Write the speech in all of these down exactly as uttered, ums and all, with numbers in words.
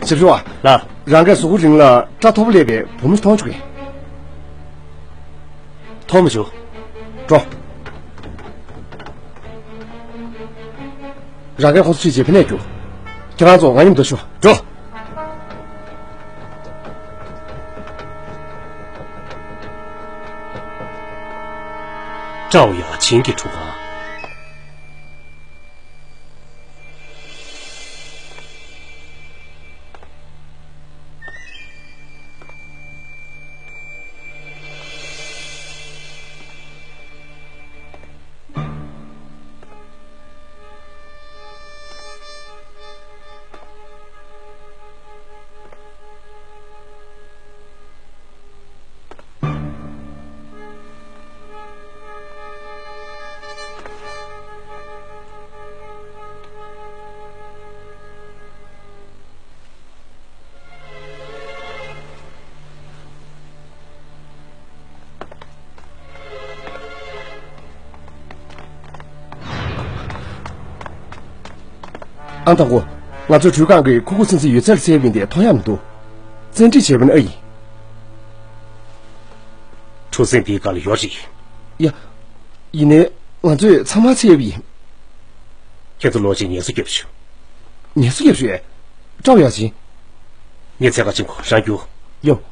ཞབས་ཞུ་བ། ལགས། རང་གིས་གཟུགས་པོ་རིང་ལ་སྐྲ་མཐོ་པོ་སླེབས་པའི་བུ་མོ་ཞིག་མཐོང་བྱུང་གི། མཐོང་མི་བྱུང་། འགྲོ། རང་གིས་ཁོང་ཚོ་ཁྲིད་བྱས་ཕ་ནས་རྒྱུགས། ཁྱེད་རང་ཚོ་ང་མཉམ་དུ་ཤོག། འགྲོ། ཀྲའོ་ཡ་ཆིན་གྱི་ཁྲུས་ཁང་། ཨང་དང་པོ། ང་ཚོའི་ཁྲུས་ཁང་གི་ཁུག་ཁུག་ཚིག་ཚིག་ཡོད་ཚད་ལ་བསླེབས་པ་ཡིན་ཏེ་མཐོང་ཡག་མི་འདུག། བཙན་ཁྲིད་བྱས་པ་ནི་ཨ་ཡིན། གྲུ་གཟིངས་འདིའི་སྒང་ལ་ཡོད་རེད། ཡ། ཡིན་ནའི་ང་ཚོས་ཚང་མ་བསླེབས་པ་ཡིན། ཁྱེད་ཚོ་ལོག་ཅིག་ངལ་གསོ་རྒྱབ་ཤོག། ངལ་གསོ་རྒྱབ་ཤོག་ཨེ། ཀྲའོ་ཡ་ཆིན། ངས་འཚོལ་ག་ཕྱིན་གོ། རང་རྒྱུགས། ཡོང་།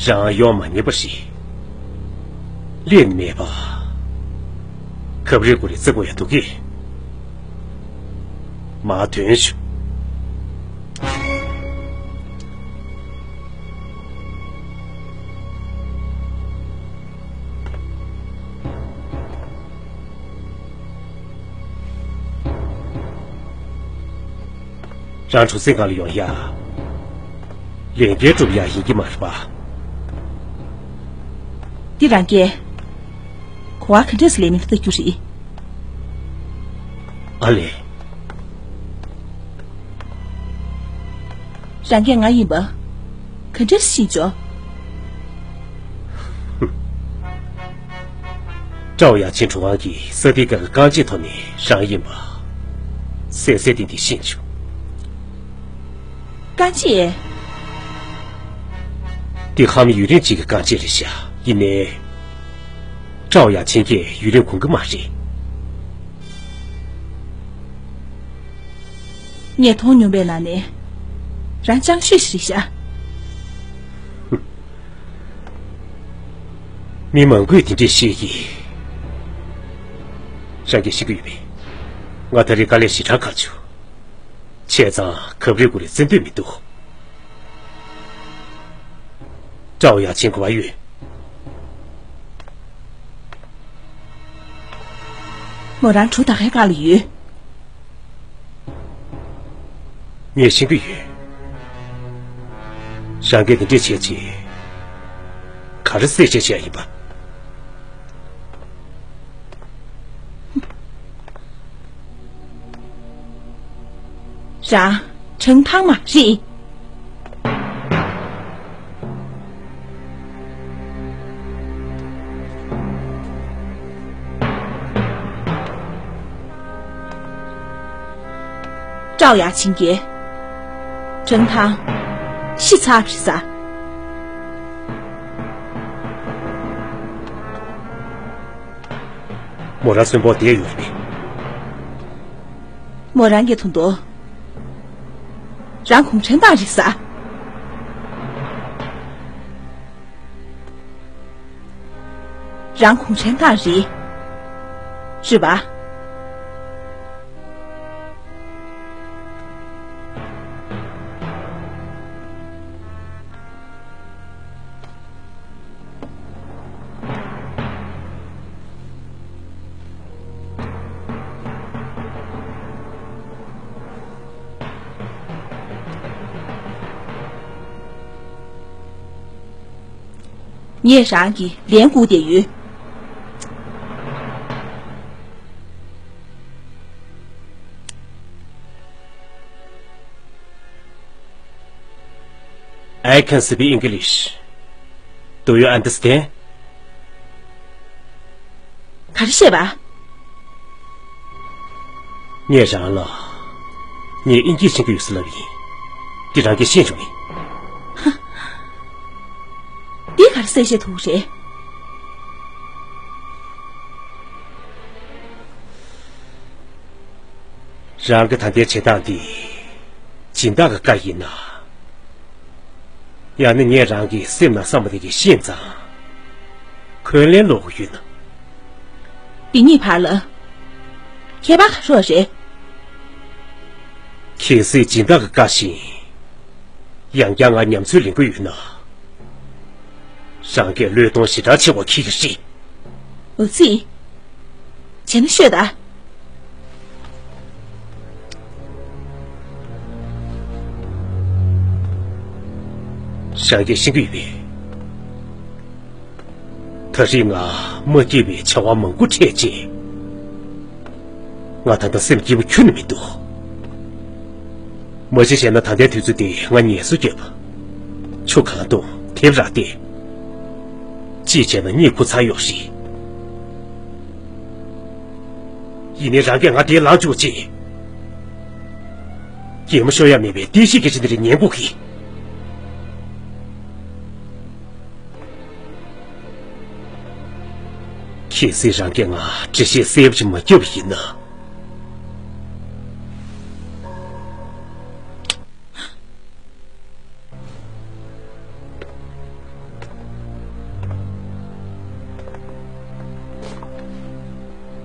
རང་ཡོང་མ་ཉེས་པ་ཞིག་སླེབས་མེད་པ། ཁབ་རེ་གུ་རེ་བརྩི་དགོས་ཡ་འདུག་གི། མ་ཐོན་ཞུ། རང་གྲུ་གཟིངས་སྒང་ལ་ཡོང་ཡ། ལས་འགན་སྒྲུབ་ཡ་ཡིན་གྱི་མ་རེད་པ། འདི་རང་སྐད། གོ་བ་ག་འདྲས་སེ་ལེན་མིན་ལྟ་རྒྱུ་རེད། ཨ་ལས། རང་སྐད་ང་ཡིན་པ། ག་འདྲས་ཤེས་ཆོག། ཀྲའོ་ཡ་ཆིན་གྲུ་ཁང་གི་ས་དེའི་སྒང་གི་རྐང་རྗེས་ཐོག་ནས་རང་ཡིན་པ་གསལ་གསལ་ཏན་ཏན་ཤེས་བྱུང་། རྐང་རྗེས། འདི་ཧམ་ཡུན་རིང་ཅིག་གི་རྐང་རྗེས་རེད་ཤག། ཡིན་ནའི། ཀྲའོ་ཡ་ཆིན་གྱིས་ཡུན་རིང་གོན་གྱི་མ་རེད། ངས་མཐོང་མྱོང་པའི་ནང་ནས། རང་སྤྱང་ཤོས་ཤིག་རེད་ཤག། མི་མང་པོས་དེ་འདྲས་བཤད་ཀྱི། རང་གིས་ཤེས་ཀྱི་ཡོད་པས། ང་ད་རེས་དཀའ་ལས་ཞེ་དྲག་ཁག་བྱུང་། བྱས་ཙང་ཁབ་རེ་གུ་རེ་བརྩི་འདོད་མི་འདུག། ཀྲའོ་ཡ་ཆིན་གོ་བ་ཡོད། མོ་རང་གྲུ་ད་གའི་སྒང་ལ་ཡོད། ངས་ཤེས་ཀྱི་ཡོད། རང་གིས་དེ་འདྲས་བྱས་རྗེས། ག་རེ་གསལ་བཤད་བྱས་ཡིན་པ། རང་། ཁྲང་ཐང་མ་རེད། ཀྲའོ་ཡ་ཆིན་གྱིས། ཁྲང་ཐང་། ཤི་ཚར་བ་རེད་ཟེ། མོ་རང་གསོན་པོ་བསྡད་ཡོད་རེད། མོ་རང་གིས་མཐོང་འདུག་རང་གུང་ཁྲན་ཏང་རེད་ཟེ། རང་གུང་ཁྲན་ཏང་རེད། རེད་པ། ངས་རང་གི་ལན་བསྐུར་བསྡད་ཡོད། I can speak English. Do you understand? ག་རེ་བཤད་པ། ངས་རང་ལ། ངས་དབྱིན་སྐད་ཤེས་ཀྱི་ཡོད་ཟེར་ལབ་ཡིན། འདི་རང་གིས་ཤེས་བྱུང་ངས། འདི་ག་རེ་གསལ་བཤད་ཐུབ་ཀྱི་རེད། རང་གི་ད་ལྟའི་བྱེད་སྟངས་འདི་སྦྱིན་བདག་གི་བཀའ་ཡིན་ན། ཡང་ན་ངས་རང་གི་སེམས་ནང་བསམ་པ་དེ་གི་ཤེས་ཙང་། འཁོན་ལན་སློག་གི་ཡོད་ན། འདི་གཉིས་བར་ལ་ཁྱད་པར་ག་རེ་རེད། གལ་སྲིད་སྦྱིན་བདག་གི་བཀའ་བཞིན། ཡང་བསྐྱར་ང་ཉམས་ཚོད་ལེན་གྱི་ཡོད་ན། རང་གིས་བློས་གཏོང་ཞེ་དྲག་ཆེ་བ་འཁྱེར་གྱི་རེད། འོ་ཙི། བྱས་ན་ཤོད་ད། རང་གིས་ཤེས་ཀྱི་ཡོད་པས། ད་རེས་ང་མ་སྐྱིད་པའི་བྱ་བ་མང་པོ་འཕྲད་རྗེས། ང་ད་ལྟ་སེམས་སྐྱིད་པོ་ཁྱོན་ནས་མི་འདུག་མ་གཞི་བྱས་ན་ད་ལྟའི་དུས་ཚོད་འདི་ང་ངལ་གསོ་རྒྱབ། ཆུ་གང་འཐུང་དེབ་རག་སྟེ། ཅིས་བྱས་ན་གཉིད་ཁུག་ཚར་ཡོད་རེད། ཡིན་ནའི་རང་གིས་ང་འདིར་ལངས་བཅུག་རྗེས། གད་མོ་ཤོར་ཡ་མེད་པའི་བདེ་སྐྱིད་ཀྱི་ཅི་འདི་རེ་ཉན་དགོས་ཀི། གལ་སྲིད་རང་གིས་ང་འགྲེལ་བཤད་གསལ་པོ་ཅིག་མ་བརྒྱབ་པ་ཡིན་ན།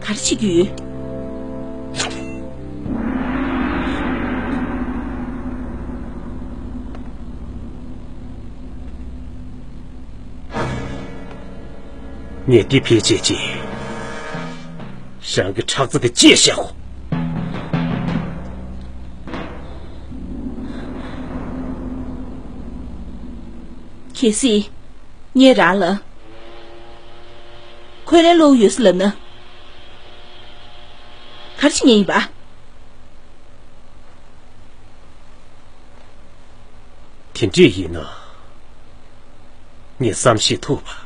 ག་རེ་བྱེད་ཀྱི་ཡོད། ངས་འདི་ཕལ་ཆེར་བྱེད། རང་གི་ཁྲག་རྩ་དེ་བཅད་བཞག་གོ། གལ་སྲིད་ངས་རང་ལ་འཁོན་ལན་སློག་ཡོད་ཟེར་ལབ་ན། ག་རེ་བྱེད་ངེས་ཡིན་པ། དེ་འདྲས་ཡིན་ན། ངས་བསམ་ཤེས་ཐུབ་པ།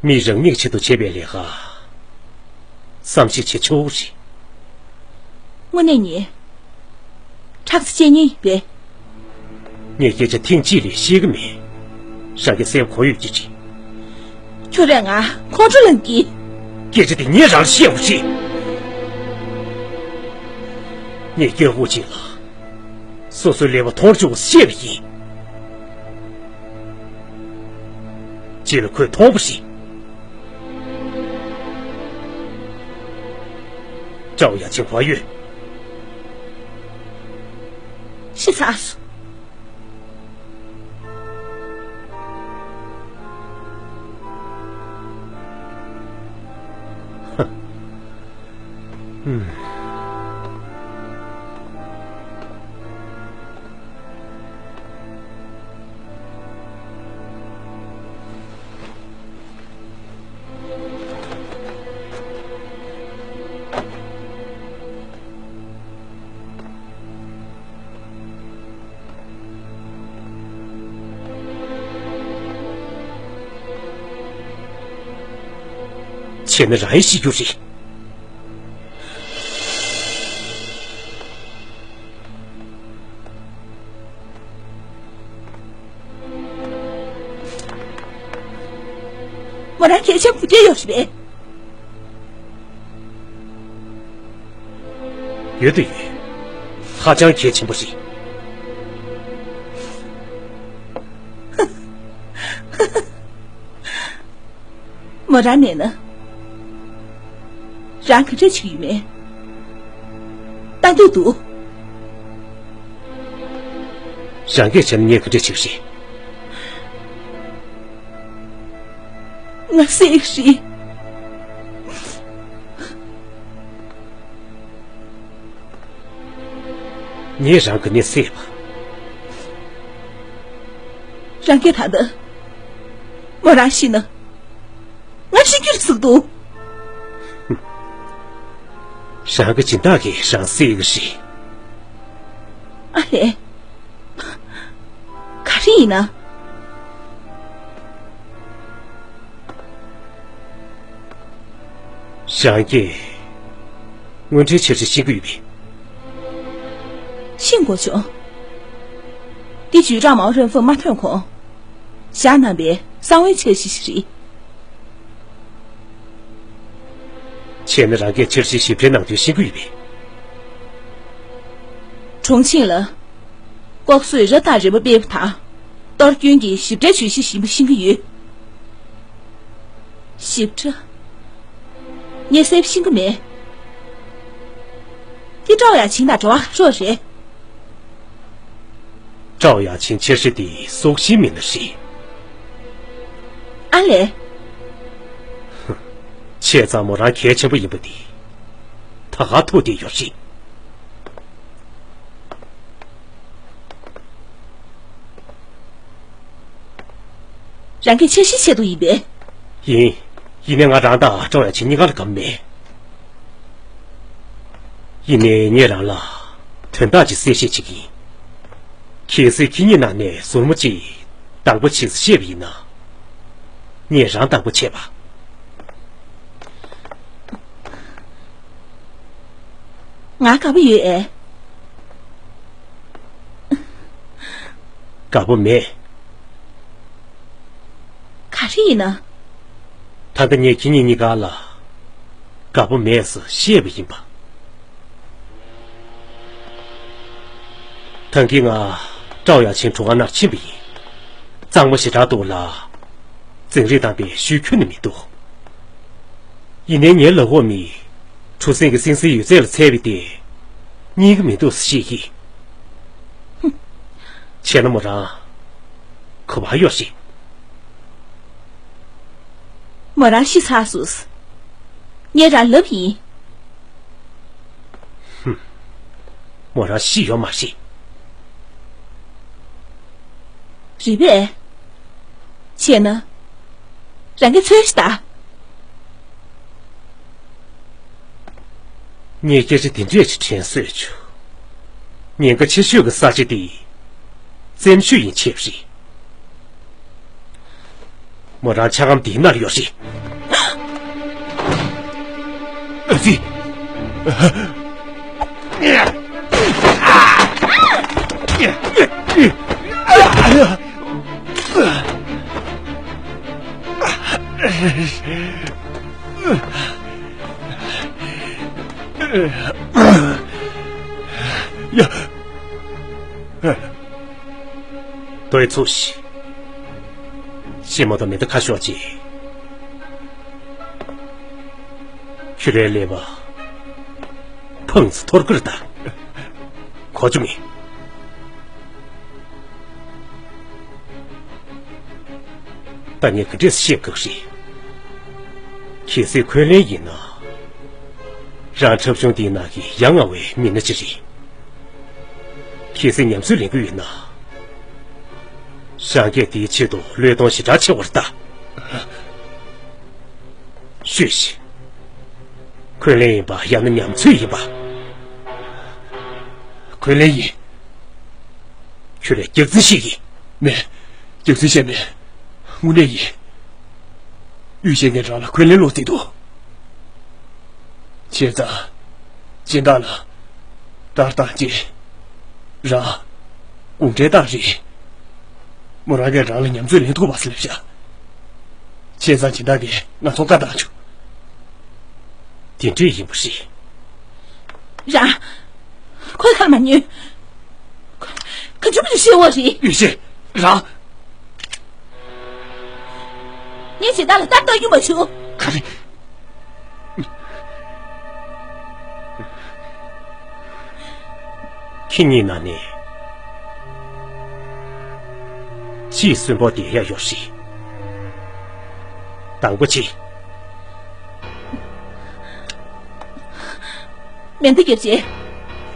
མིས་རང་ཉིད་ཆེད་དུ་བྱས་པའི་ལས་ཀ། བསམ་ཤེས་བྱེད་ཆོག་རེད། དངོས་གནས་ཉིད། ཁྲག་རྩ་བཅད་ཉེན་ཡིན་པས། ངས་སྐད་ཆ་ཐེངས་གཅིག་ལས་བཤད་ཀྱི་མེད། རང་གི་སེམས་ཁོར་ཡུག་ཅིག་ཅིག་ཁྱོད་རང་ང་ཁོང་ཁྲོ་ལངས་ཀྱི། སྐད་ཆ་དེ་ངས་རང་ལ་བཤད་དགོས་ཤེས། ངས་སྐྱོ་བོ་ཅིག་ལ། སོ་སོའི་ཀླད་པ་མཐོང་ཆུང་བཤད་པ་ཡིན། རྗེས་ལ་ཁོས་མཐོང་པ་ཞིག་ཀྲའོ་ཡ་ཆིང་བ་ཡོད། ཤི་ཚར་སོང་། བྱས་ན་རང་ཡང་ཤི་རྒྱུ་རེད། རང་གལ་ཆེན་པོ་སྐྱེ་ཡོད་རེད་པས། ཡོད་དུ་ཡོད། ཧ་ཅང་གལ་ཆེན་པོ་རེད། མོ་རང་མེད་ན། རང་ག་འདྲ་བྱེད་ཀྱི་ཡོད་མེད། ལྟ་འདོད་འདུག་རང་གིས་བྱས་ན་ངས་ག་འདྲ་བྱེད་ཀྱི་རེད། ང་བསད་ཀྱི་རེད། ངས་རང་གི་ནད་བསད་པ། རང་གིས་ད་ལྟ་མོ་རང་ཤི་ན། ང་ཤི་རྒྱུ་རེད་ཟེར་གྱི་འདུག་རང་གི་སྦྱིན་བདག་གིས་རང་བསད་ཀྱི་རེད། ཨ་ལས། ག་རེ་ཡིན་ན། རང་གིས་དངོས་འབྲེལ་འཆར་གཞི་ཤེས་ཀྱི་ཡོད་པས། ཤེས་དགོས་བྱུང་། འདི་ཅུས་ཀྲང་མའོ་རུན་ཧྥུང་མ་ཐོན་གོང་བཞག་གནང་པའི་གསང་བའི་འཆར་གཞི་ཞིག་རེད། བྱས་ན་རང་གིས་འཆར་གཞི་ཞིབ་ཕྲའི་ནང་དོན་ཤེས་ཀྱི་ཡོད་པས། གྲོང་ཆེན་ལ་ལྐོག་གསོད་རབ་དང་རིམ་པ་སྤེལ་བ་དང་། གཏོར་སྐྱོན་གྱི་ཞིབ་ཕྲའི་བརྗོད་གཞི་ཞིབ་པོ་ཤེས་ཀྱི་ཡོད། ཞིབ་ཕྲ། ངས་གསལ་པོ་ཤེས་ཀྱི་མེད། འདི་ཀྲའོ་ཡ་ཆིང་དང་འབྲེལ་བ་ཤོར་རེད། ཀྲའོ་ཡ་ཆིང་འཆར་གཞི་དེའི་སྲོག་ཤིང་མི་སྣ་རེད། ཨ་ལས། བྱས་ཙང་མོ་རང་གལ་ཆེན་པོ་ཡིན་པ་དེ་ད་ག་ཐུག་བསྡད་ཡོད་རེད། རང་གི་འཆར་གཞིའི་ཆེད་དུ་ཡིན་པས། ཡིན། ཡིན་ནའི་ང་རང་དང་ཀྲའོ་ཡ་ཆིང་གཉིས་ཀ་ལ་དགའ་པོ་མེད། ཡིན་ནའི་ངས་རང་ལ་དོན་དག་ཅིག་གསལ་བཤད་བྱེད་ཀྱི་ཡིན། གལ་སྲིད་ཁྱེད་གཉིས་ནང་ནས་ཟུར་མོ་གཅིག་དང་པོ་བྱེད་ཟེར་བཤད་པ་ཡིན་ན། ངས་རང་དང་པོ་བྱས་པ། ང་དགའ་པོ་ཡོད་ཨེ། དགའ་པོ་མེད། ག་རེ་ཡིན་ན། ད་ལྟ་ངས་ཁྱེད་གཉིས་གཉིས་ཀ་ལ་དགའ་པོ་མེད་ཟེར་བཤད་པ་ཡིན་པ། ད་གིན་ང་ཀྲའོ་ཡ་ཆིང་གྲོང་ཁ་ནང་ཕྱིན་པ་ཡིན། གཙང་མ་ཞེ་དྲག་འདུག་ལ། འཛིང་རེས་དང་པའི་ཤུལ་ཁྱོན་ནས་མི་འདུག་ཡིན་ནའི་ངའི་ལག་འོག་མི་གྲུ་གཟིངས་ཀྱི་སིང་སིང་ཡོད་ཚད་ལ་འཚོལ་བ་དེ་རྙེད་ཀྱི་མི་འདུག་ཟེར་བཤད་ཀྱི། ཧུམ། བྱས་ན་མོ་རང་ག་པར་ཡོད་རེད། མོ་རང་ཤི་ཚར་སོང་། ངས་རང་ལབ་ཡིན། ཧུམ། མོ་རང་ཤི་ཡོད་མ་རེད། རེད་པས། བྱས་ན། རང་གིས་འཚོལ་ཞིག་ད། ངས་སྐད་ཆ་འདི་འདྲས་ཅིག་དྲན་སོས་བྱུང་། ཉེན་ཁ་ཆེ་ཤོས་ཀྱི་ས་ཆ་དེ་བཙན་བྱོལ་ཡིན་ཆེ་བ་རེད། མོ་རང་འཁྱག་སྒམ་འདིའི་ནང་ཡོད་རེད། ཨ་ཙི། ཡ། དོའི་ཚུགས་ཤིག་ཤི་མ་ཐག་མི་ད་ཁ་ཤོག་ཅིག་ཁྱོད་རའི་ཀླད་པ་ཕངས་ཚུ་ཐོར་ཀིར་ད། གོ་རྒྱུ་མེད། ད་ངས་ག་འདྲས་བཤད་དགོས་རེད། གལ་སྲིད་འཁོན་ལན་ཡིན་ན། རང་འཁྲབ་གཞུང་འདིའི་ནང་གི་ཡ་ང་བའི་མི་སྣ་ཅིག་རེད། གལ་སྲིད་ཉམས་ཚོད་ལེན་གྱི་ཡོད་ན། རང་སྐད་དེའི་ཆེད་དུ་བློས་གཏོང་ཞེ་དྲག་ཆེ་བར་ལྟ། ཤོད་ཤིག་འཁོན་ལན་ཡིན་པ་ཡང་ན་ཉམས་ཚོད་ཡིན་པ། འཁོན་ལན་ཡིན། ཁྱོད་ལ་རྒྱག་རྩིས་ཤིག་ཡིན། མེད། རྒྱག་རྩིས་བྱས་མེད། དངོས་གནས་ཡིན། གཡུལ་ཞེན་མཁན་རང་ལ་འཁོན་ལན་སློག་རྩིས་འདུག་བྱས་ཙང་། སྦྱིན་བདག་ལ་བརྡ་བཏང་རྗེས། རང་དགོངས་འགྲེལ་བཏང་རེད། མོ་རང་གིས་རང་ལ་ཉམས་ཚོད་ལེན་ཐུབ་པ་ཟེར་ལབ་བཞག་བྱས་ཙང་སྦྱིན་བདག་གིས་ང་ཚོར་བཀའ་བཏང་བྱུང་། དེ་འདྲས་ཡིན་པ་རེད། རང་། ཁོའི་ཁ་ལ་མ་ཉོན། ཁོ་ག་ཚོད་མ་ཤེས་བ་རེད། ཡེ་ཤེས། རང་། ངས་ཇི་ལྟར་ལ་ལྟ་ལྟ་ཡོང་བ་བྱུང་། ག་རེ། ཁྱེད་གཉིས་ནང་ནས་ཕྱིའི་གསོན་པོ་དེ་ཡ་ཡོད་རེད། དང་པོ་ཆེ། མེ་མདའ་རྒྱབ་རྗེས་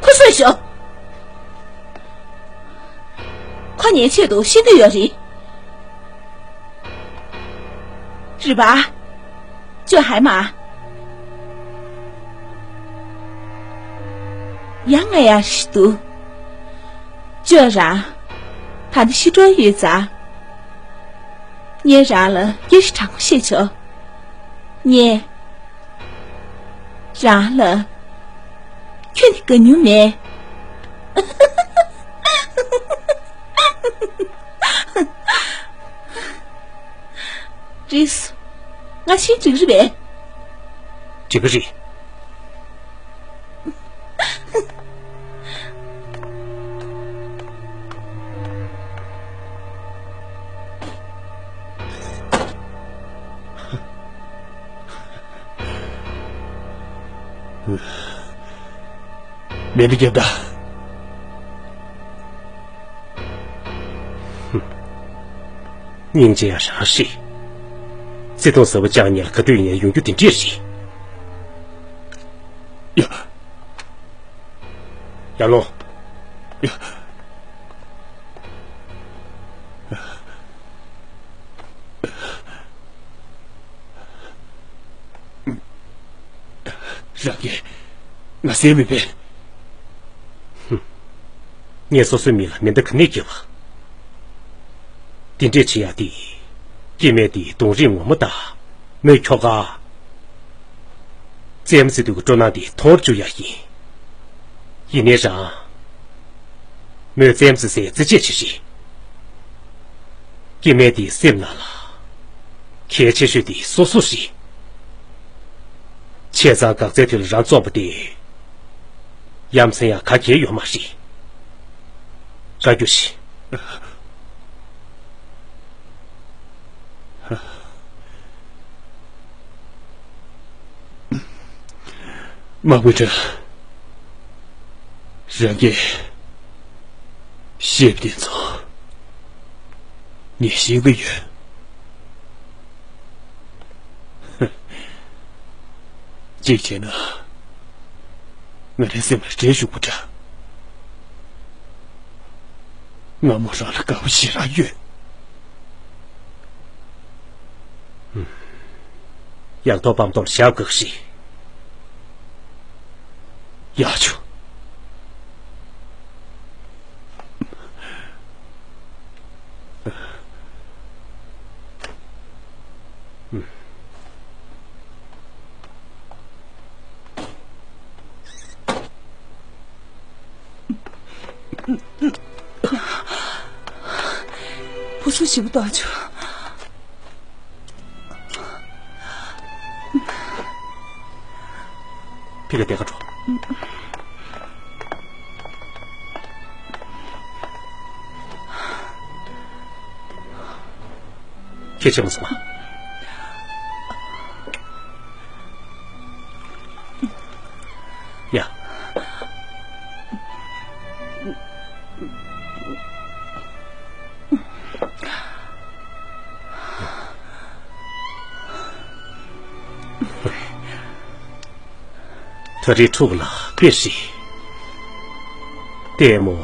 ཁོ་གསོད་ཤོག། ཁོ་ངའི་ཆེད་དུ་ཤི་འདོད་ཡོད་རེད། རེད་པ། ཅོ་ཧའི་མ། ཡང་ང་ཡར་ཤི་འདུག། ཅོ་རང་། ད་ནི་ཤི་འགྲོ་ཡོད་ཙང་། ངས་རང་ལ་སྐད་ཆ་དྲང་པོ་བཤད་ཆོག། ངས། རང་ལ། ཁྱོད་ནི་དགའ་མྱོང་མེད། རེད། ང་ཤི་འགྲིག་རེད་པས། འགྲིག་གི་རེད། མེ་མདའ་རྒྱབ་དང་། སྙིང་རྗེ་ཡང་རང་ཞིག། བརྩེ་དུང་ཟབ་པོ་བཅངས་ནས་ག་དུས་ཡིན་ཡང་ཡོང་རྒྱུ་དེ་འདྲས་རེད། ཡ། ཡར་ལོངས། ཡ། རང་གིས་ང་བསད་མི་ཕོད། ངས་སོ་སོའི་མི་ལ་མེ་མདའ་ག་ནས་བརྒྱབ་པ། དེ་འདྲས་བྱེད་ཡག་དེ། སྐྱེ་དམན་དེའི་གདོང་རིས་ངོ་མ་དང་། མོའི་ཁྱོ་ག། བཙན་མོ་བརྩེ་དུས་ཀྱི་སྤྲོ་སྣང་དེ་མཐོང་བར་འགྱུར་ཡག་ཡིན། ཡིན་ནའི་རང་། མོས་བཙན་མོ་བརྩེ་སའི་རྩེད་ཆས་ཅིག་རེད། སྐྱེ་དམན་དེའི་སེམས་ནང་ལ། གལ་ཆེ་ཤོས་དེ་སོ་སོ་རེད། བྱས་ཙང་འགག་རྩའི་དུས་ལ་རང་བཙོངས་པ་དེ། ཡ་མཚན་ཡང་ག་གེ་ཡོད་མ་རེད། བཀའ་བཀྱོན་ཞུ། དམག་མི་ཁྲོད་ལ། རང་གིས་བཤད་པ་དེ་ཚོ་ངས་ཤེས་ཀྱི་ཡོད། གཅིག་བྱས་ན། ང་རའི་སེམས་ལ་བྲེལ་ཞུགས་པོ་འདྲ། སྔ་མོ་རང་ལ་དགའ་པོ་ཞེ་དྲག་ཡོད། ཡག་ཐོག་པམ་ཐོག་ལ་ཞབས་བཀག་ཤིག། ཡག་བྱུང་། བུ་ཚོ་ཞིབ་ཏུ་ཨ་ཅོ། ཕི་ག་དེ་ག་འགྲོ། ཁྱེད་ཆེ་མ་སོང་ཨ། ཡ། ད་རེས་ཕྲུ་གུ་ལ་དཔེ་རེད། ལྟད་མོ།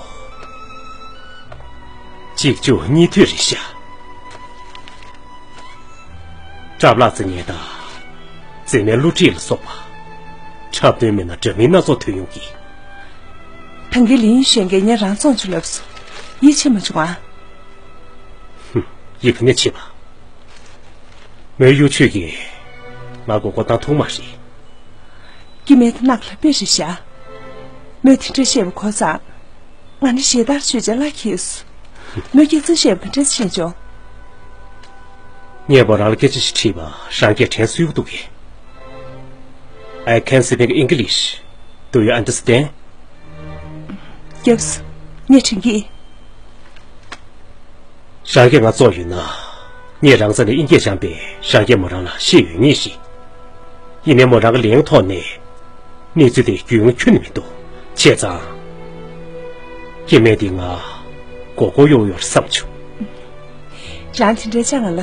གཅིག་མཇུག་གཉིས་མཐུད་རེད་ཤག། སྐྲ་ལག་རྩི་ཉན་དང་། མཛེས་མའི་བསླུ་བྲིད་ལ་སོགས་པ། འཁྲབ་སྟོན་མེད་ན་འདྲ་མིན་སྣ་ཚོགས་ཐོན་ཡོང་གི། ད་གིན་ལིན་ཞོན་གྱིས་ངས་རང་བཙོང་བྱོས་ལབ་སོང་། ཡིད་ཆེས་མ་བྱུང་ཨ། ཧུམ། ཡིད་ག་ནས་ཆེས་པ། མོའི་གཡོ་ཇུས་ཀྱིས་ང་མགོ་སྐོར་བཏང་ཐུབ་མ་རེད། སྐྱེ་དམན་དེ་ནག་ལ་དཔེ་རེད་ཤག། མོས་དེ་འདྲ་བཤད་པ་གོ་ཙང་། ང་ནི་ཞེ་དྲག་ཆོས་ཅན་ལ་ཁེལ་སོང་། མོས་སྐྱག་རྫུན་བཤད་པ་ག་འདྲ་ཤེས་བྱུང་། ངས་མོ་རང་ལ་སྐད་ཆ་ཞིག་དྲིས་པ་རང་གིས་དྲན་གསོས་ཀྱི་འདུག་གས། I can speak English. Do you understand? Yes. ངས་དྲན་གྱི། རང་གིས་ང་བཙོག་ཡོད་ན། ངས་རང་རྩ་ནས་དབྱིན་སྐད་སྦྱངས་པས་རང་གིས་མོ་རང་ལ་བཤད་ཡོད་ངེས་ཤིང་། ཡིན་ནའི་མོ་རང་གི་ལན་ཐོག་ནས། གནས་ཚུལ་དེ་རྒྱུས་མངའ་ཁྱོན་ནས་མི་འདུག་བྱས་ཙང་། སྐྱེ་དམན་འདི་ང་མགོ་སྐོར་གཡོག་ཡོད་བསམ་བྱུང་། རང་དེ་འདྲའི་ཅང་ང་ལ།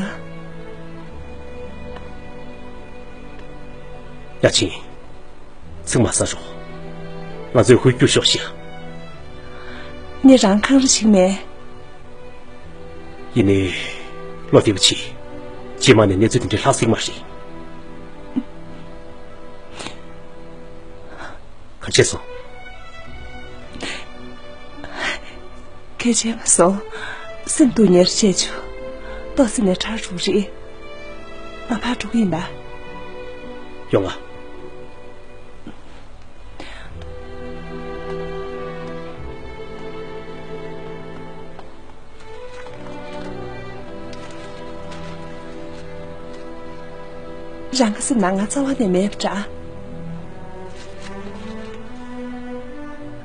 ཡ་ཆིན། ཚིག་མ་ཟ་རོགས། ང་ཚོས་ཧུར་རྒྱུག་ཤོག་ཤིག་ངས་རང་འཁང་ར་བྱེད་མེད། ཡིན་ནའི། བློ་བདེ་པོ་བྱེད། རྗེས་མ་ནས་གནས་ཚུལ་དེ་འདྲ་ལྷག་སྲིད་མ་རེད། ག་བྱས་སོང་། གལ་ཆེན་པོ་སོང་། སེམས་སྡུག་ཉེར་བྱས་བྱུང་། ཏོག་ཙམ་ནས་ཁྲག་འགྲོ་རེད། ང་ཕར་འགྲོ་གི་ཡིན་པ། ཡོང་ང་། རང་གི་སེམས་ནང་ང་རྩ་བ་ནས་མེད་པ་འདྲ།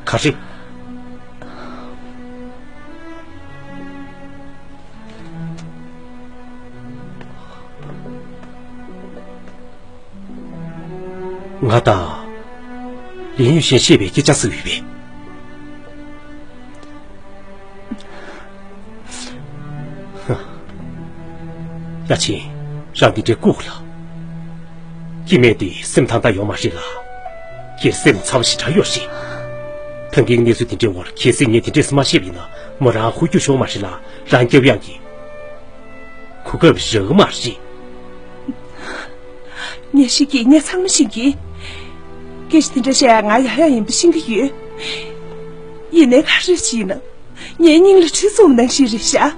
ག་རེ། ང་དང་། ལིན་ཡུས་ཤན་བཤད་པའི་སྐད་ཆ་ཟེར་ཡོད་པས། ཡ་ཆིན། རང་འདི་འདྲའི་ལྐུགས་ལ། སྐྱེ་དམན་དེ་སེམས་ཐང་ཐང་ཡོད་མ་རེད་ལ། སྒེར་སེམས་ཚ་བ་ཞེ་དྲག་ཡོད་རེད། ད་གིན་གནས་ཚུལ་དེ་འདྲའི་འོག་གལ་སྲིད་ངས་དེ་འདྲས་མ་བཤད་པ་ཡིན་ན་མོ་རང་ཧུར་རྒྱུག་ཤོར་མ་རེད་ལ། རང་སྐྱོབ་ཡག་གི་གོ་སྐབས་རག་གི་མ་རེད། ངས་ཤེས་ཀྱི། ངས་ཚང་མ་ཤེས་ཀྱི། སྐད་ཆ་དེ་འདྲ་བཤད་ཡག་ང་ཡག་ཡག་ཡིན་པ་ཤེས་ཀྱི་ཡོད། ཡིན་ནའི་ག་རེ་བྱས་ན། ངའི་སྙིང་ལ་གྲི་བཙུགས་ནང་བཞིན་རེད་ཤག་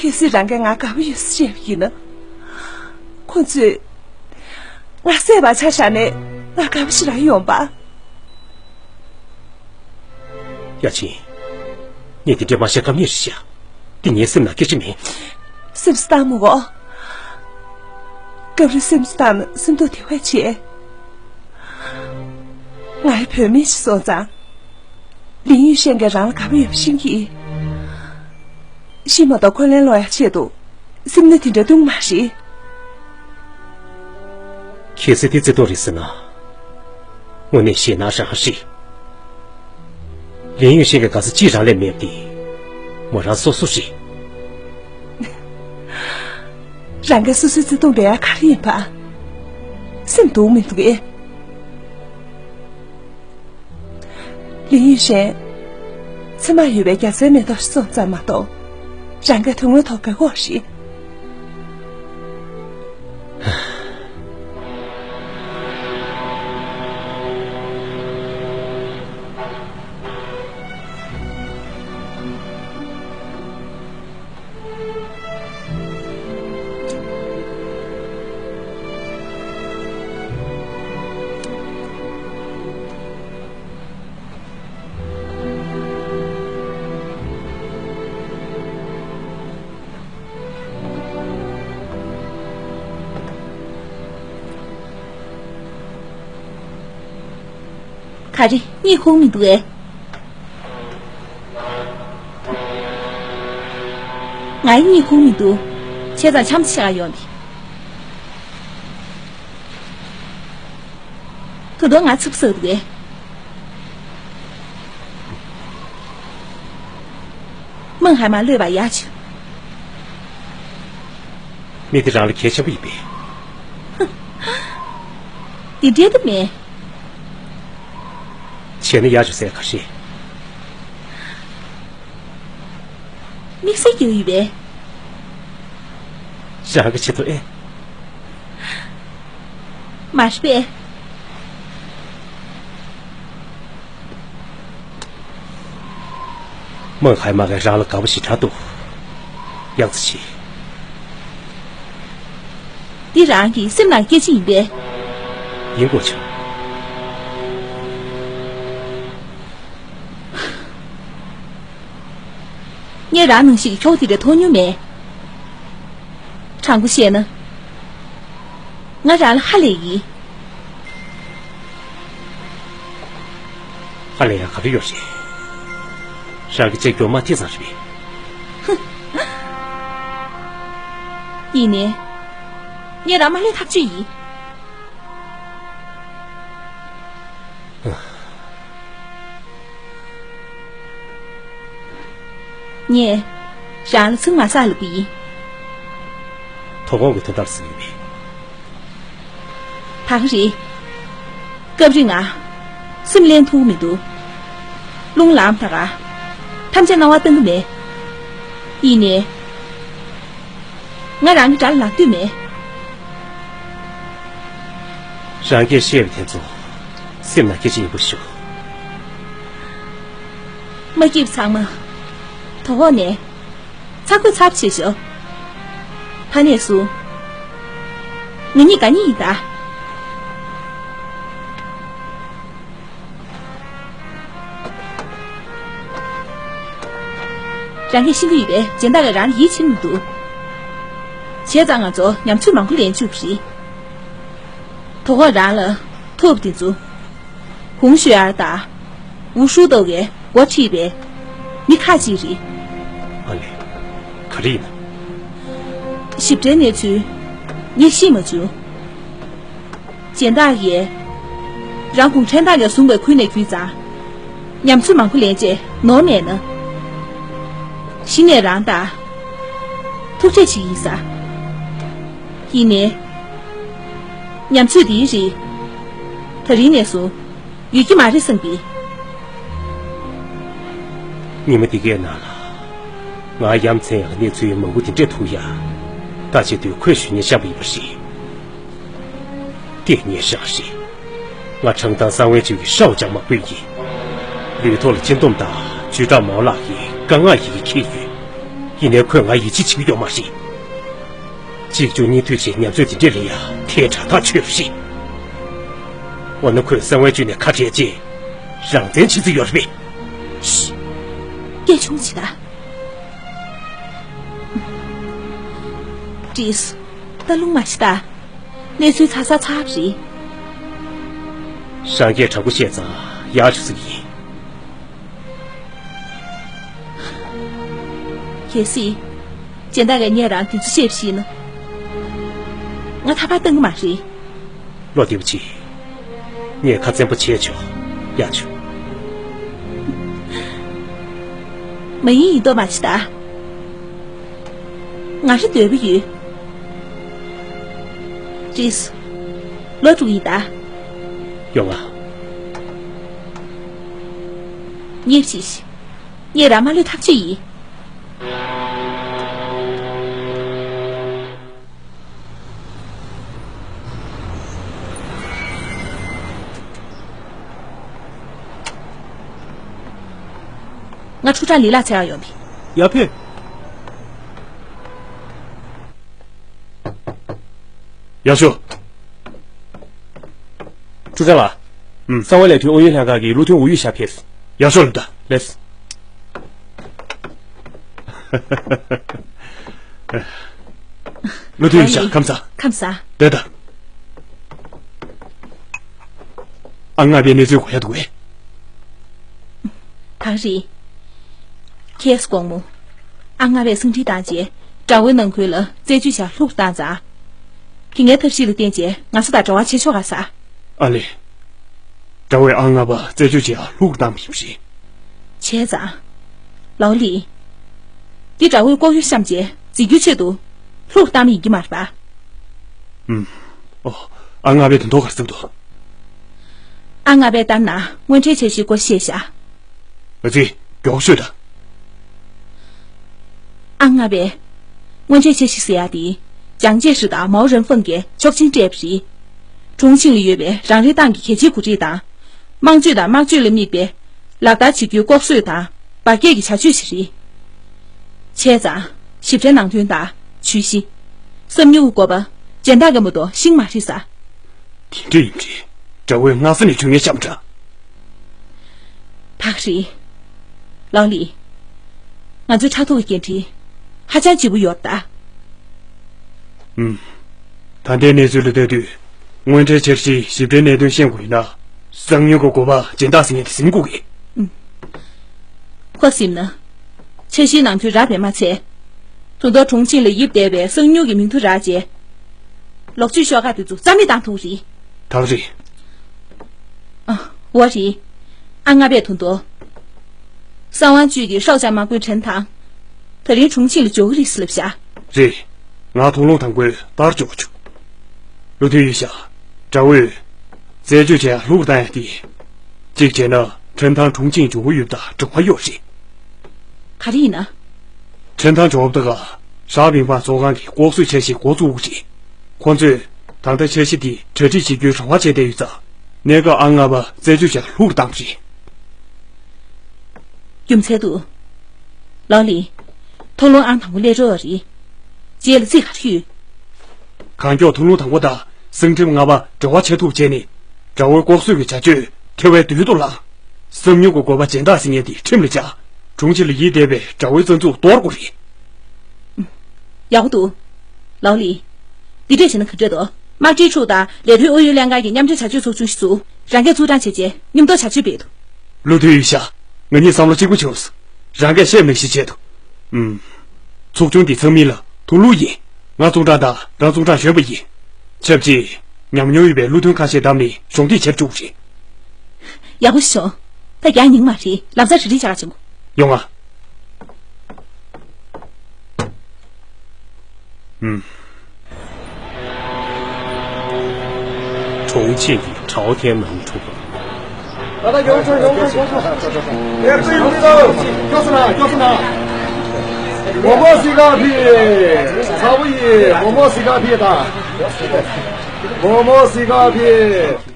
གལ་སྲིད་རང་གིས་ང་དགའ་པོ་ཡོད་ཟེར་བཤད་པ་ཡིན་ན། ཁོ་ཚོས་ང་བསད་པ་ཆ་བཞག་ནས་ང་དགའ་པོ་ཞིག་རག་ཡོང་པ། ཡ་ཆིན། ངས་དེ་འདྲས་མ་བཤད་ཀ་མེད་རེད་ཤག་འདི་ངའི་སེམས་ནང་སྐད་ཆ་མིན། སེམས་སུ་བཏང་མི་དགོས། སྐབས་རེ་སེམས་སུ་བཏང་ན་སེམས་སྡུག་དེ་བས་ཆེ། ང་ཡི་བུད་མེད་ཅིག་སོང་ཙང་། ལིན་ཡུས་ཤན་གྱིས་རང་ལ་དགའ་པོ་ཡོད་པ་ཤེས་ཀྱི། ཤི་མ་གཏོགས་འཁོན་ལན་སློག་ཡག་ཆེད་དུ། སེམས་ནད་དེ་འདྲ་བཏུང་མ་རེད། གལ་སྲིད་དེ་བརྩེ་དུང་རེད་ཟེར་ན། དངོས་གནས་ཞེད་སྣང་རང་རེད། ལིན་ཡུས་ཤན་གྱི་དགའ་ས་ཅིས་རང་ལས་མེད་པ་དེ། མོ་རང་སོ་སོ་རེད། རང་གིས་སོ་སོའི་བརྩེ་དུང་སྤེལ་ཡག་ག་རེ་ཡིན་པ། སེམས་སྡུག་མི་འདུག་གས། ལིན་ཡུས་ཤན། མཚན་མ་ཡོད་པའི་རྒྱ་མཚོའི་མེ་ཏོག་ཞིག་སོང་ཙམ་མ་གཏོགས། རང་གིས་དོན་དངོས་ཐོག་དགའ་གི་ཡོད་རེད། ག་རེ། གཉིད་ཁུག་མི་འདུག་ཨེ། ང་ཡི་གཉིད་ཁུག་མི་འདུག་བྱས་ཙང་འཆམ་ཆེ་ག་ཡོང་དེ། ད་དུང་ང་ཚིག་ཟ་འདུག་ཨེ། མིང་ཧའེ་མ་གློད་པ་ཡག་བྱུང་། མི་དེ་རང་ལ་གལ་ཆེན་པོ་ཡིན་པས། དེ་འདྲའི་དུ་མེད། བྱས་ན་ཡག་བྱུང་ཟེར་ག་རེ། དམིགས་བསལ་གྱི་ཡོད་པས། རང་གི་ཆེད་དུ་ཨེ། མ་རེད་པས། མིང་ཧའེ་མ་གིས་རང་ལ་དགའ་པོ་ཞེ་དྲག་འདུག་ཡག་ཙི་བྱས། འདི་རང་གི་སེམས་ནང་སྐད་ཆ་ཡིན་པས། ཡིན་དགོས་བྱུང་། ངས་རང་ནང་བཞིན་གྱི་ཁྱོ་ག་དེ་འདྲ་མཐོང་མྱོང་མེད། དྲང་པོ་བཤད་ན། ང་རང་ལ་ཧ་ལས་ཡིན། ཧ་ལས་ཡག་ག་རེ་ཡོད་རེད། རང་གི་ཅིག་གྱོང་མ་ཐེབས་ཙམ་རེད་པས། ཡིན་ནའི། ངས་རང་མ་ལས་ཐག་གཅོད་ཡིན། ངས་རང་ལ་ཚིག་མ་ཟ་ལབ་པ་ཡིན། དོ་དགོང་གི་དོན་དག་ཟེར་གྱི་མེད། ད་ག་རེད། སྐབས་རེ་ང་སེམས་ལྷོད་ཐུབ་མི་འདུག་རླུང་ལངས་ད་ག་ཐམས་ཅད་སྣང་བ་བཏང་གི་མེད། ཡིན་ནའི། ང་རང་གི་དགྲ་ལ་ལངས་འདོད་མེད། རང་གིས་བཤད་པ་དེ་ཚོ་སེམས་ནང་སྐད་ཆ་ཡིན་པ་ཞུ། མ་སྐྱིད་པ་ཚང་མ་དོ་འོག་ནས་ཚ་གོས་ཚབ་བྱེད་ཤོག་ད་ནས་བཟུང་ང་གཉིས་དགའ་ཉེ་ཡིན་ད། རང་གིས་ཤེས་ཀྱི་ཡོད་པས་སྦྱིན་བདག་གིས་རང་ལ་ཡིད་ཆེས་མི་འདུག་བྱས་ཙང་ང་ཚོ་ཉམས་ཚོད་མང་པོ་ལེན་བཅུག་པ་རེད། དོ་དགོང་རང་ལ་ཐུག་པ་དེ་ཚོ། ཧུང་ཞུ་ཨར་དང་ཝུ་ཧྲུའུ་ཏོ་གིས་འགོ་ཁྲིད་པའི་མི་ཁག་ཅིག་རེད། ཨ་ལས། ག་རེ་ཡིན་ན། ཞིབ་ཕྲའི་གནས་ཚུལ་ངས་ཤེས་མ་བྱུང་། སྦྱིན་བདག་གིས་རང་གུང་ཁྲན་ཏང་གིས་བཟུང་བའི་ཁུལ་ནས་བརྒྱུད་ཙང་། ཉམས་ཚོད་མང་པོ་ལེན་རྗེས་ནོར་མེད་ན། གཞི་ནས་རང་དང་ཐུག་འཕྲད་བྱེད་ཀྱི་ཡིན་ས། ཡིན་ནའི། ཉམས་ཚོད་འདིའི་རིགས་ད་རིང་ནས་བཟུང་ཡོད་ཀྱི་མ་རེད་བསམ་གི། ཉི་མ་འདི་གའི་ནང་ལ་ང་ཡ་མཚན་ཡང་གནས་ཚུལ་མང་པོ་དེ་འདྲས་ཐུག་ཡ། ད་བྱེད་དུས་ཁོས་ཞུ་སྙན་བཤམས་པ་ཡིན་པ་རེད། དེ་སྙན་ཤག་རེད། ང་ཁྲང་ཏང་གསང་བའི་ཇུས་ཀྱི་ཤའོ་ཅང་མ་བོད་ཡིན། ལུས་ཐོག་ལ་སྤྱི་འདོམས་དང་ཇུས་གྲགས་མའོ་ལགས་ཀྱིས་དཀའ་ངལ་ཡི་གེ་འཁྱེར་ཡོད། ཡིན་ནའི་ཁོས་ང་ཡིད་ཆེས་བྱེད་ཀྱི་ཡོད་མ་རེད། གཅིག་མཇུག་གཉིས་མཐུད་བྱས་ཉམས་ཚོད་དེ་འདྲས་ལེན་ཡ་དེ་དྲག་ཐག་ཆོད་རེད། འོ་ན་ཁོས་གསང་བའི་ཇུས་ནས་ཁ་བྲལ་རྗེས་རང་བཙན་བྱེད་རྩིས་ཡོད་རེད་པས། ཤི། སྐད་ཆུང་བྱེད་ད། བྲིས། ད་རླུང་མ་བཞེས་ད། གནས་ཚུལ་ཚ་ཚ་ཚ་བ་རེད། རང་སྐད་དྲག་པོ་བཤད་ཙང་ཡག་ཆུ་ཟིག་ཡིན། གལ་སྲིད། སྦྱིན་བདག་གིས་ངས་རང་དེ་ཚོ་བཤད་པ་ཤེས་ན། ང་ཐར་པ་གཏང་གི་མ་རེད། བློ་བདེ་པོ་བྱེད། ངས་ཁ་བཙན་པོ་བྱས་ཆོག་ཡག་ཆུ། མ་ཡིན་ཡིན་མདོག་མ་བྱེད་ད། ང་རེ་འདོད་པ་ཡོད། རེད། ལོ་དྲུག་ཡིན་ད། ཡོང་ང་། ཉེར་གཅིག་ངས་ར་མ་ལུས་ཐག་གཅོད་ཡིན། ང་ཁྲུ་ཁྲང་ལི་ལགས་འཚོལ་ཡག་ཡོང་བི། ཡར་ཕེབས། ཡར་ཤོག་ཁྲུ་ཁྲང་ལགས། ཨུམ། གསང་བ་ལས་དོན་ཨུ་ཡོན་ལྷན་ཁང་གི་བློ་མཐུན་ཝུའུ་ཡུས་ཞབས་ཕེབས། ཡར་ཤོག་ལབ་ད། ལེགས། བློ་མཐུན་ཡིན་ཤག་ཁམས་བཟང་། ཁམས་བཟང་། བསྡད་ད། ཨ་ལྔ་པའི་གནས་ཚུལ་གོ་ཡ་འདུག་གས། གང་རེད། ཁྱེད་དགོང་མོ། ཨ་ལྔ་པས་སེང་ཁྲི་བཏང་རྗེས་དགྲ་བོའི་ནང་ཁུལ་ལ་རྩད་གཅོད་བྱ་ལྷུག་བཏང་ཙང་། དེ་སྔའི་ཐབས་ཤེས་ལ་བརྟེན་རྗེས་ང་ཚོ་དང་འབྲེལ་བ་བྱེད་ཆོག་ག་ས། ཨ་ལེ། དགྲ་བོས་ཨ་ལྔ་པ་རྩད་གཅོད་བྱེད་ཡ་ལྷུག་བཏང་བ་ཡིན་པ་རེད། བྱས་ཙང་། ལའོ་ལི། འདི་དགྲ་བོས་ལྐོག་གཡོ་བཤམས་རྗེས་འཛིན་རྒྱུའི་ཆེད་དུ་ལྷུག་བཏང་བ་ཡིན་གྱི་མ་རེད་པ། ཨུམ། ཨོ། ཨ་ལྔ་པས་དོན་དག་ག་རེ་བརྩམས་འདུག་ཨ་ལྔ་པས་ལྟར་ན་དངོས་འབྲེལ་འཆར་གཞིའི་སྐོར་བཤད་ཤག་ཨ་ཙི། མགྱོགས་ཤོད་ད། ཨ་ལྔ་པས། དངོས་འབྲེལ་འཆར་གཞི་ཟེར་ཡ་དེ། ཅང་ཅེ་ཧྲི་དང་མའོ་རེན་ཧྥང་གིས་ཆོག་མཆན་སྤྲད་པ་རེད། ཁྲུང་ཆིང་ལ་ཡོད་པའི་རང་རེའི་ཏང་གི་གལ་ཆེའི་འགོ་ཁྲིད་དང་། དམངས་གཙོ་དང་དམངས་གཙོ་ལ་དམིགས་པའི་ལག་བསྟར་བྱེད་རྒྱུའི་ལྐོག་གསོད་དང་འབར་གས་ཀྱི་བྱ་སྤྱོད་ཞིག་རེད། བྱས་ཙང་ཞིབ་ཕྲའི་ནང་དོན་དང་བརྗོད་གཞི། བསམ་མྱོང་གི་བཀོད་པ་སྦྱིན་བདག་གིས་མ་གཏོགས་ཤེས་མ་རེད་ས། དེ་འདྲ་ཡིན་རེད། དགྲ་བོས་སྔ་ས་ནས་གྲོས་ངན་བཤམས་འདྲ། ད་ག་རེད། ལའོ་ལི། ང་ཚོའི་ཕྲག་ཐོག་གི་འགན་འཁྲི་ཧ་ཅང་ལྗིད་པོ་ཡོད་ད། ཨུམ། ད་ལྟའི་གནས་ཚུལ་ལ་ལྟ་དུས། དངོས་འབྲེལ་འཆར་གཞིའི་ཞིབ་ཕྲའི་གནད་དོན་ཤེས་དགོས་ཡོད་ན། གསང་མྱུལ་གྱི་འགོ་པ་སྦྱིན་བདག་ཟེར་མཁན་དེ་ཟིན་དགོས་ཀྱི། ཨུམ། ཁོ་ཟིན་ན། འཆར་གཞིའི་ནང་དོན་རག་པས་མ་ཚད། ད་དུང་ཁྲུང་ཆིང་ལ་ཡིབ་བསྡད་པའི་གསང་མྱུལ་གྱི་མིང་ཐོ་རག་རྗེས། ལོག་སྤྱོད་ཤོག་ཁག་དེ་ཚོ་རྩ་མེད་བཏང་ཐུབ་རེད། ད་རེད། ཨ། འོ་རེད། ཨ་ང་པས་ད་དུང་། གསང་བ་བཅུད་ཀྱི་ཧྲའོ་ཅང་དམག་དཔོན་ཁྲེན་ཐང་། ད་རིང་ཁྲུང་ཆིང་ལ་འབྱོར་གྱི་རེད་ཟེར་ལབ་བཞག་རེད། ང་ཐུག་ལུང་དང་པོའི་ལྟར་འབྱོར་བྱུང་། བློ་མཐུན་ཡོད་ཤག་དགྲ་བོས། རྩད་གཅོད་བྱས་ལྷུག་བཏང་ཡ་དེ། གཅིག་བྱས་ན་ཁྲེན་ཐང་ཁྲུང་ཆིང་འབྱོར་གྱི་ཡོད་པ་དང་འབྲེལ་བ་ཡོད་རེད། ག་རེ་ཡིན་ན། ཁྲེན་ཐང་འབྱོར་བ་དང་། ཧྲ་པིང་པང་ཚོགས་ཁང་གི་ལྐོག་གསོད་འཆར་གཞི་འགོ་བཙུགས་རེད། ཁོ་ཚོས་ད་ལྟ་འཆར་གཞི་འདི་གྲ་སྒྲིག་བྱེད་རྒྱུའི་རེ་བ་བྱས་བསྡད་ཡོད་ཙང་། གནད་འགག་ཨང་ལྔ་པ་རྩད་གཅོད་བྱས་ལྷུག་བཏང་བ་རེད། རྒྱུ་མཚན་འདུག་ལའོ་ལི། ཐུག་ལུང་ཨང་དང་པོ་སླེབས་འགྲོ་བ་རེད། རྗེས་ལ་རྩིས་ག་རེ་ཡོད། གང་མགྱོགས་ཐུག་ལུང་དང་པོ་དང་གསང་ཁྲིམས་ལྔ་པ་འབྲེལ་བ་བྱེད་ཐུབ་བྱས་ནས། དགྲ་བོའི་ལྐོག་གསོད་ཀྱི་བྱ་སྤྱོད་ཐེ་བའི་དུས་དུ་ལངས། གསང་མྱུལ་གྱི་འགོ་པ་སྦྱིན་བདག་ཟེར་མཁན་དེ་ཁྲིམས་ལ་བཅའ། ཁྲུང་ཆིང་ལ་ཡིབ་བསྡད་པའི་དགྲ་བོའི་རྩ་འཛུགས་གཏོར་དགོས་རེད། ཡག་པོ་འདུག་ལའོ་ལི། འདི་འདྲས་བྱས་ན་ག་འདྲས་འདུག་དམག་སྤྱིའི་ཕྲུག་དང་ལས་དོན་ཨུ་ཡོན་ལྷན་ཁང་གི་མཉམ་འབྲེལ་བྱ་སྤྱོད་ཚོགས་ཆུང་ཞིག་བཙུགས། རང་སྐད་ཚུར་དྲང་བྱས་རྗེས་མཉམ་དུ་བྱ་སྤྱོད་སྤེལ་འདུག་བློ་མཐུན་ཡོད་ཤག་ང་གཉིས་བསམ་བློ་གཅིག་པ་བྱུང་སོང་། རང་སྐད་བཤད་མི་ཤེས་བྱས་འདུག་ཨུམ། ཚོགས་ཆུང་འདི་ཚང་མིན་ལ་ཐུག་ལུང་ཡིན། ང་ཙུང་ཀྲང་དང་རང་ཙུང་ཀྲང་གཞོན་པ་ཡིན། ཆབས་ཅིག་ཉམས་མྱོང་ཡོད་པའི་བློ་མཐུན་ཁ་ཤས་བདམས་ནས་གཞོགས་འདེགས་བྱེད་འགྲོ་གི་རེད། ཡག་པོ་ཞིག་བྱུང་། ད་རྒྱག་སྙིང་མ་རེད། ལམ་སང་རི་རི་བྱ་ག་ཕྱིན་གོ་ཡོང་ང་། ཨུམ། ཁྲུང་ཆིང་གི་ཁྲའོ་ཐེན་ནང་འཁྲུག་པ། ད་ལྟ་ཡོང་ཆོག་ཡོང་ཆོག་ཡོང་ཆོག་ཨེ་ཙི་ཡོང་ཆོག་སྐྱོ་སོང་ན་སྐྱོ་སོང་ན། མོ་མོ་སི་ཀ་ཕི། ཚ་བོ་ཡིས་མོ་མོ་སི་ཀ་ཕི་དང་། མོ་མོ་སི་ཀ་ཕི།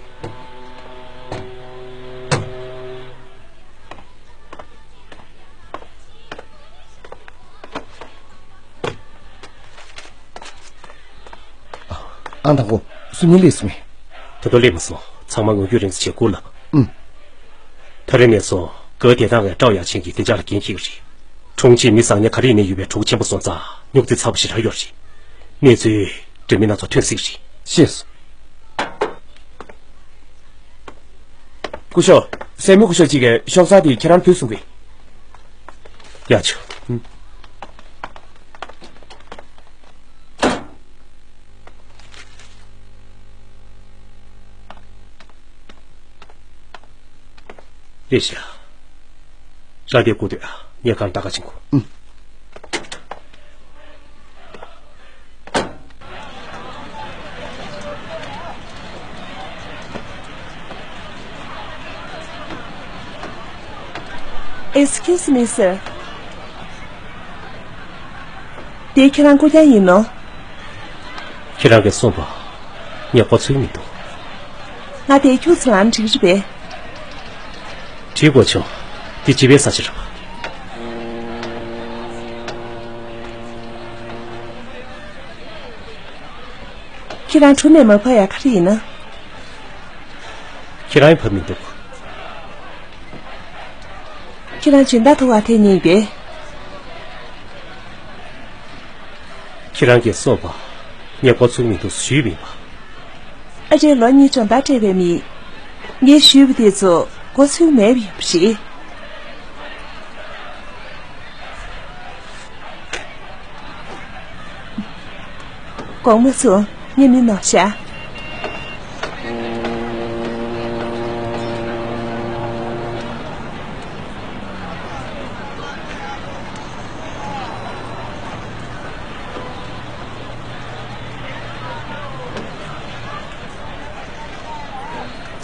ཨང་དང་པོ་སུ་ཉིད་སླེབས་སོང་ངས། ད་དུང་སླེབས་མ་སོང་། ཚང་མ་ངུ་རྒྱུ་རིང་ཙམ་བྱེད་དགོས་ལབ། ཨུམ། ད་རེས་ནས་བཟུང་གོ་བདེ་ཐང་ངས་ཀྲའོ་ཡ་ཆིང་གིས་བདེ་འཇགས་ལ་འགན་འཁྱེར་གྱི་རེད། ཁྲུང་ཆིང་མི་བཟང་ཉེས་ག་རེ་ཡིན་ནའི་ཡོད་པའི་གྲོགས་ཆེན་པོ་སོང་ཙང་རྙོག་འཛིང་ཚ་པོ་ཞེ་དྲག་ཡོད་རེད། གནས་ཚུལ་འདྲ་མིན་སྣ་ཚོགས་ཐོན་སྲིད་རེད། ཤེས་སོང་། སྐུ་ཞབས། སྲས་མོ་སྐུ་ཞབས་གཅིག་གིས་ཤོག་ཚང་དེ་ཁྱེད་རང་ཕུལ་གསུང་གི། ཡ་ཆུ། ཨུམ། ལེགས་ཤ། རང་དེ་སྐུ་དུས་ངས་གང་ལྟ་ག་ཕྱིན་གོ་ཨུམ། Excuse me, sir. དེ་ཁྱེད་རང་སྐུ་རྐྱང་ཡིན་ནོ། ཁྱེད་རང་གིས་གསུངས་པ་ངས་གོ་ཚོད་མི་འདུག་ང་དེ་ཁྱུག་ཙམ་ལངས་འགྲིག་རེད་པས། འགྲིག་དགོས་བྱུང་། འདི་སྤྱི་པའི་ས་ཆ་རེད་པ། ཁྱེད་རང་གྲུ་ནས་མ་བབས་ཡ་ག་རེ་ཡིན་ན། ཁྱེད་རང་ཡང་བབས་མི་འདུག་ཁྱེད་རང་སྦྱིན་བདག་ཐུག་ག་ཐད་ཉན་པས། ཁྱེད་རང་གིས་གསུངས་པ་ངས་གོ་ཚོད་མི་འདུག་ཞུས་པ་ཡིན་པ། ཨ་ཅེ་ལོ་གཉིས་སྦྱོང་བརྡར་སྤྲད་པའི་མི། ངས་ཞུས་པ་དེ་ཚོ་གོ་ཚོད་མེད་པ་ཡིན་པ་རེད། དགོངས་མ་ཚོམས། ངས་མི་ནོར་ཤག་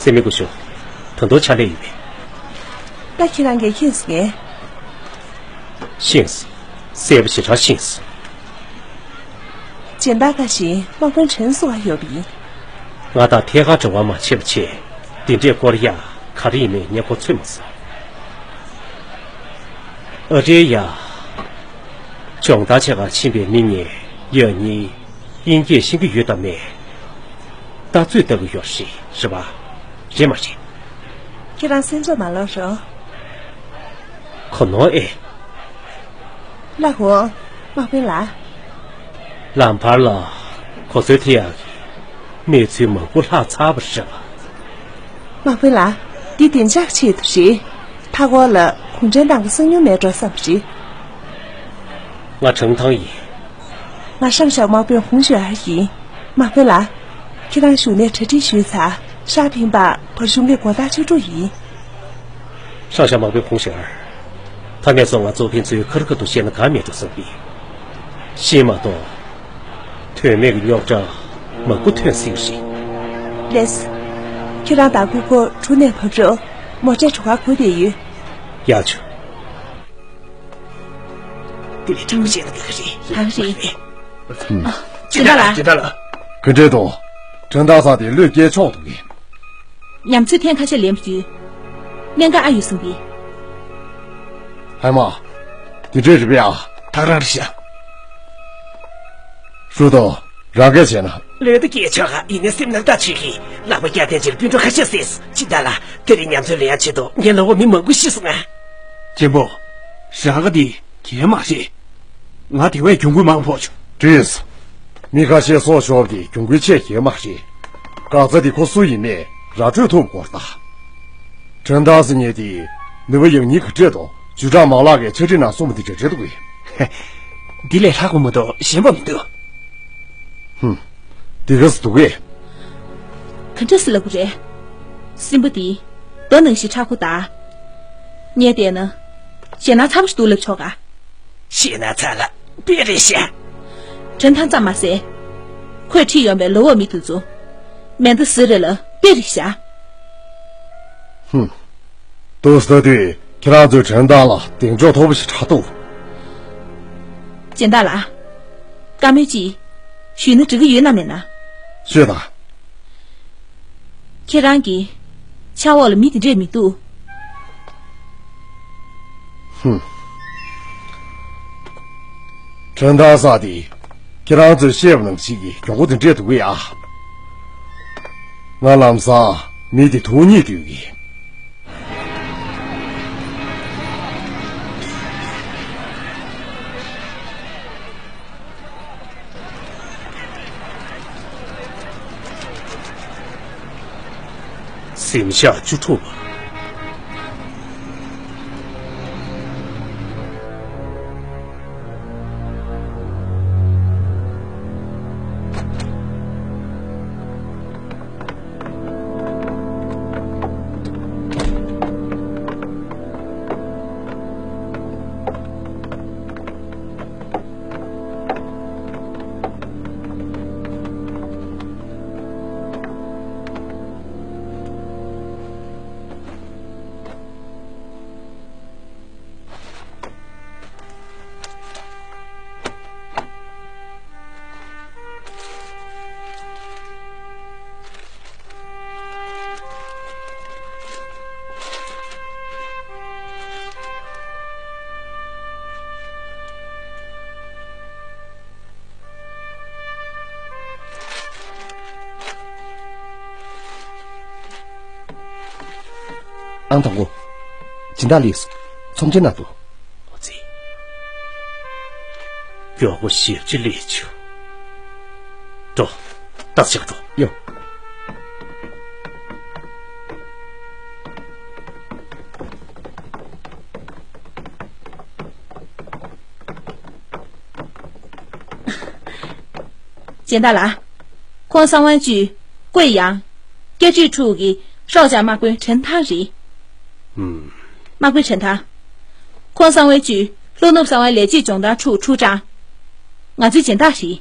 སྲས་མོ་སྐུ་ཞབས། ད་དུང་ཕྱག་ལས་ཡོད་པས། ད་ཁྱེད་རང་གིས་ཤེས་སོང་ངས། ཤེས་སོང་། གསལ་པོ་ཞེ་དྲག་ཤེས་སོང་། སྦྱིན་བདག་བཀའ་བཞིན་དམག་དཔོན་ཁྲེན་སུ་བ་ཡོད་པ་ཡིན། ང་དང་ཐད་ཀར་འབྲེལ་བ་མ་བྱས་པ་བྱས། འདི་འདྲའི་སྐོར་ཡ་ག་རེ་ཡིན་མིན་ངས་གོ་ཚོད་མ་སོང་། ཨ་རེ་ཡ། སྦྱོང་བརྡར་བྱེད་གར་ཕྱིན་པའི་མི་ངས་ཡང་སྙིང་དབྱིན་སྐད་ཤེས་ཀྱི་ཡོད་དམ་མེད། ལྟ་ཚོད་ལྟ་གི་ཡོད་རེད། རེད་པ། རེད་མ་རེད། ཁྱེད་རང་སེམས་ཚོར་མ་ལོག་རོགས། གོ་ནོར་ཨེ། ལགས་འོང་། དམག་དཔོན་ལགས། ལམ་བར་ལ། ཁོ་ཚོའི་ཐེ་ཡག་གི་གནས་ཚུལ་མང་པོ་ལྷག་ཚར་བ་རེད་པ། དམག་དཔོན་ལགས། འདི་བདེ་འཇགས་ཆེད་དུ་རེད། མཐའ་འཁོར་ལ་གུང་ཁྲན་ཏང་གི་གསང་མྱུལ་མེད་འགྲོ་བསམ་པ་རེད། ང་ཁྲང་ཐང་ཡིན། ང་ཧྲང་ཞའོ་དམག་དཔོན་ཧུང་ཞུ་ཨར་ཡིན། དམག་དཔོན་ལགས། ཁྱེད་རང་བཞུགས་གནས་གྲ་སྒྲིག་ཞུས་ཚར། ཧྲ་ཕིང་པ་བར་གཞུང་གི་སྒོ་ཐག་ཆོད་འགྲོ་ཡིན། ཧྲང་ཞའོ་དམག་དཔོན་ཧུང་ཞུ་ཨར། ད་ངས་སོང་ང་ཙོ་ཕིན་ཚོའི་ཁ་རི་ཁ་ཐུག་བཤད་ན་ག་མེད་འགྲོ་བསམ་གི། ཤེས་མ་གཏོགས། དོན་མེད་ཀྱི་རྙོག་དྲ་མང་པོ་ཐོན་སྲིད་པ་རེད། ལགས་སོ། ཁྱེད་རང་བདག་པོའི་སྐོར་གྲུ་ནས་བབས་རོགས། མོ་ཊའི་གྲུ་ཁར་སྒུག་བསྡད་ཡོད། ཡག་བྱུང་། དེ་ལས་དྲང་པོ་བྱས་ན་འགྲིག་གི་རེད། ལགས་རེད། སྦྱིན་བདག་ལགས། སྦྱིན་བདག་ལགས། ག་འདྲས་འདུག་ཁྲིན་ཏང་ས་དེ་བློས་འགེལ་ཆོག་འདུག་གས། ཉམས་ཚོད་ཐེངས་ཁ་ཤས་ལེན་པ་བརྒྱུད། གནད་འགག་ཨ་ཡོད་གསུངས་པས། ཧའེ་མ། དེ་འདྲས་རེད་པས་ཨ། ད་ག་རང་རེད་ཤག་ཧྲུའུ་ཏོ། རང་སྐད་བྱས་ན། བློས་ད་འགེལ་ཆོག་ག་ཡིན་ནའི་སེམས་ནང་ཐག་ཆོད་གི། ལག་པ་བརྒྱབ་བསྡད་རྗེས་ལ་སྤུན་གྲོགས་ཁ་ཤས་བསད་སོང་། སྦྱིན་བདག་ལགས། དེ་རིང་ཉམས་ཚོད་ལེན་ཡག་ཆེད་དུ་ངའི་ལག་པ་མི་མང་པོ་ཤི་སོང་ང་། གཅེན་པོ། རང་ག་དེ་གས་མ་རེད། ང་དེ་བས་གྱོང་གུན་མང་ཕོག་བྱུང་། བྲིས། མི་ཁ་ཤས་སྲོག་ཤོར་བ་དེ་གྱོང་གུན་ཆེ་གས་མ་རེད། འགག་རྩ་དེ་ཁོ་སུ་ཡིན་ནའི་ར་སྤྲོད་ཐུབ་དགོས་ད། ཁྲིན་ཏང་ས་ཉེ་དེ་ནུས་པ་ཡག་ཉིད་ག་འདྲས་འདུག་ཇུས་ཀྲང་མ་ལགས་ཀྱིས་ཕྱག་བྲིས་ནང་གསུངས་པ་དེ་འདྲ་རེད་འདུག་གས། འདི་ལས་ལྷག་པ་མ་གཏོགས་གཞན་པ་མི་འདུག་ཧུམ། འདི་ག་ས་འདུག་གས། ག་འདྲ་སེ་ལབ་དགོས་རེད། སྲིན་པོ་འདི་རྡོ་ནང་བཞིན་མཁྲེགས་པོ་ད། ངས་བལྟས་ན། ཞེད་སྣང་ཚ་པོ་ཞིག་འདུག་ལབ་ཆོག་ག་ཞེད་སྣང་ཚ་ལ་དཔེ་རེད་ཤག་ཁྲིན་ཏང་ཙམ་མ་ཟད། ཁོས་ཁྲིད་ཡོང་པའི་ལོ་འོག་མི་དེ་ཚོ། མེ་མདའ་ཟེར་རེད་ལ་དཔེ་རེད་ཤག་ཧུམ། འདུག་སེ་ལྟ་དུས་ཁྱེད་རང་ཚོས་ཁྲིན་ཏང་ལ་གདེང་འཇོག་མཐོ་པོ་ཞིག་ཆགས་འདུག་སྦྱིན་བདག་ལགས། བཀའ་མོལ་ཅིག་ཞུས་ན་འགྲིག་གི་ཡོད་ན་མེད་ན། ཤོད་དང་། ཁྱེད་རང་གི་ཕྱག་འོག་ལ་མི་དེ་འདྲས་མི་འདུག་ཧུམ། ཁྲིན་ཏང་ས་དེ་ཁྱེད་རང་ཚོས་བཤད་པ་ནང་བཞིན་གྱི་གྱོང་པོ་དེ་འདྲས་འདུག་གས་ཨ། ང་ལམ་སང་མི་དེ་ཐུག་ཉིད་འདུག་གས། གཟིམ་ཤག་བཅུ་དྲུག་པ། ཨང་དང་པོ། སྦྱིན་བདག་ལགས། ཚོམས་ཆེན་གནང་འདུག་ཨོ་ཙི། མགྱོགས་པོ་ཞེ་པོ་ཅིག་སླེབས་བྱུང་། འགྲོ། ཏག་ཏག་འགྲོ། ཡོ། སྦྱིན་བདག་ལགས། ཁོང་གསང་བའི་ཅུས་ཀུའེ་ཡང་། བརྒྱད་ཅུ་དྲུག་གི་ཧྲའོ་ཅང་དམག་དཔོན་ཁྲེན་ཐང་རེད། ཨུམ། དམག་དཔོན་ཁྲེན་ཐང་། ཁོང་གསང་བའི་ཅུས་ལྷོ་ནུབ་གསང་བའི་ལས་བྱེད་ལྗོངས་བདག་ཁྲུའུ་ཁྲུའུ་ཀྲང་། ང་ཚོའི་སྦྱིན་བདག་རེད།